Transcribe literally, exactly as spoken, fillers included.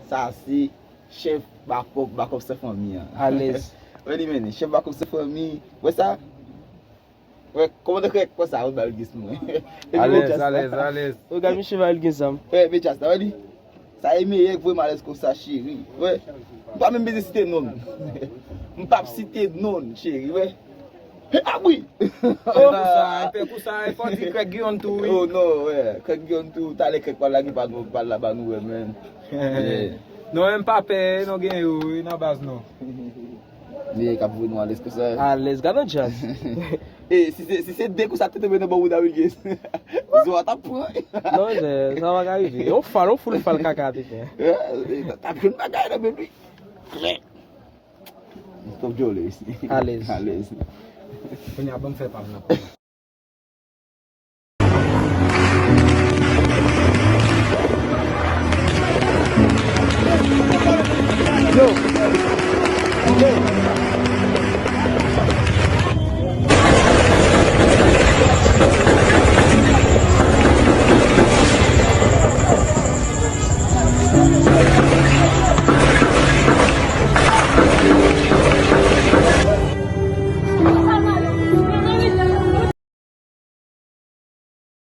Sa se chèf bakòp, bakòp san fanmi an. Alèz. Wè li mennen, chèf bakòp san fanmi. Wè sa? Wè, kòmandan krèk konsa, wè ba Wilgens mwen. Alèz, alèz, alèz. Ou gade misye ba Wilgens zam. Wè, men Jasta, wè li. Sa e meyè k voye m alèz konsa, cheri. Wè. M pa menm bezwen site non l. M p ap site non l, cheri, wè. He, ah wi! Oh, konsa, epi konsa, e fò di Craig Guillaume tou, wi. Oh non, wè. Craig Guillaume tou, talè Craig pral lage pa nou, pral la ba nou, wè, men. Yeah. Non, men m pa pè, non gen yo, wi, nan baz non. Meyè k ap voye nou alèz konsa. Alèz, gade yon djaz. E, si se, si se de kou sa te tonbe nan bò bouda Wilgens. Zo a t ap pran. Non, sa pa ka rive. Yon fal, yon foul fal kaka te fè. T ap jwenn bagay nan men li. Klè. Top jole isi. Alèz. Alèz. Kounye a ban m fè pa m nan.